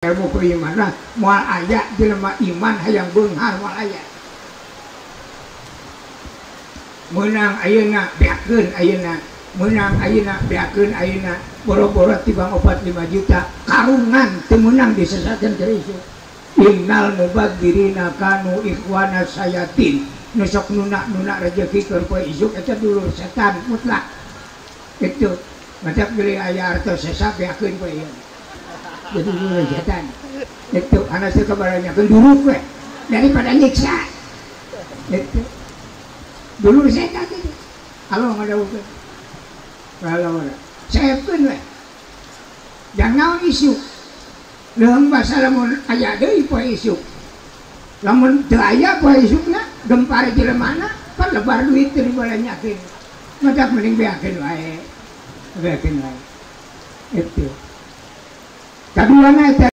Ilmu keimanan moal aya jelema iman hayang beunghar moal aya. Meunang ayeuna beakeun ayeuna, meunang ayeuna beakeun ayeuna, boro-boro tibang 4-5 juta karungan teu meunang disesatkeun keur isuk. Innal mubadzirina kanu ikhwana sayatin. Nu sok nuna-nuna rezeki keur poe isuk eta dulur setan mutlak. Itu matak beli aya artos sesa beakeun poe ieu. Jadi dulur setan. Itu anas teu kabaranyakeun duruk we daripada nyiksa. Itu dulur setan itu. Alo ngadawukeun. Alo ora. Seepkeun we. Jang naon isuk. Leung basa lamun aya deui poe isuk. Lamun teu aya poe isukna gempar jelemana pan lebar duit teu dibalanyakeun. Matak mending beakeun wae. Beakeun wae. Itu. Kaduana eta